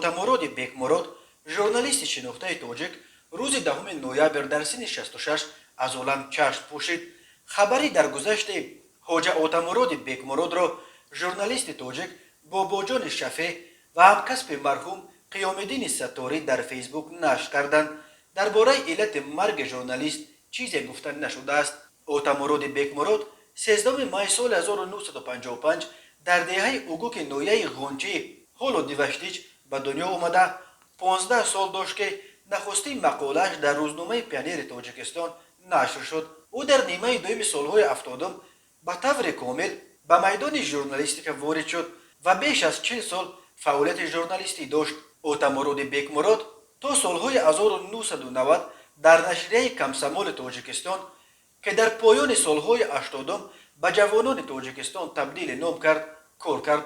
Отамуроди Бекмурод, журналисти шинохтаи тоҷик, рӯзи 10 ноябр дар синни 66 аз олам чашм пӯшид. Хабари даргузашти ҳоҷа Отамуроди Бекмуродро журналисти тоҷик Бобоҷони Шафеъ ва ҳамкасби марҳум Қиёмиддини Сатторӣ дар Фейсбук нашр карданд. Дар бораи иллати марги журналист чизе гуфта нашудааст. Отамуроди Бекмурод 13 май соли 1955 дар деҳаи Угуки ноҳияи Ғончӣ, ҳоло Диваштич, ба дунё омада, 15 сол дошт, ки нахустин мақолааш дар рӯзномаи «Пионери Тоҷикистон» нашр шуд. Ӯ дар нимаи дуюми солҳои 70-ум ба таври комил ба майдони журналистика ворид шуд ва беш аз 40 сол фаъолияти журналистӣ дошт. Отамуроди Бекмурод то солҳои 1990 дар нашрияи «Комсомоли Тоҷикистон», ки дар поёни солҳои 80-ум ба «Ҷавонони Тоҷикистон» табдили ном кард, кор кард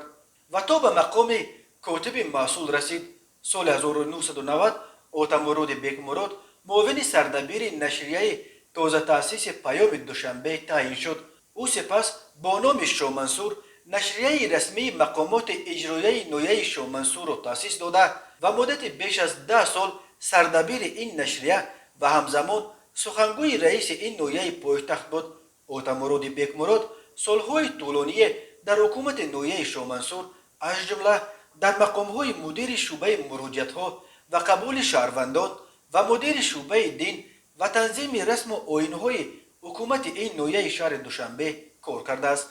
ва то ба мақоми котиби масъул расид. Соли 1990 Отамуроди Бекмурод муовини сардабири нашрияи тозатаъсиси «Паёми Душанбе» таъин шуд. Ӯ сипас бо номи «Шомансур» нашрияи расмии мақомоти иҷроияи ноҳияи Шомансурро таъсис дода ва муддати беш аз 10 сол сардабири ин нашрия ва ҳамзамон сухангӯи раиси ин ноҳияи пойтахт буд. Отамуроди Бекмурод солҳои тӯлоние дар ҳукумати ноҳияи Шомансур, аз ҷумла дар мақомҳои мудири шӯъбаи муроҷиатҳо ва қабули шаҳрвандон ва мудири шӯъбаи дин ва танзими расму оинҳои ҳукумати ин ноҳияи шаҳри Душанбе кор кардааст.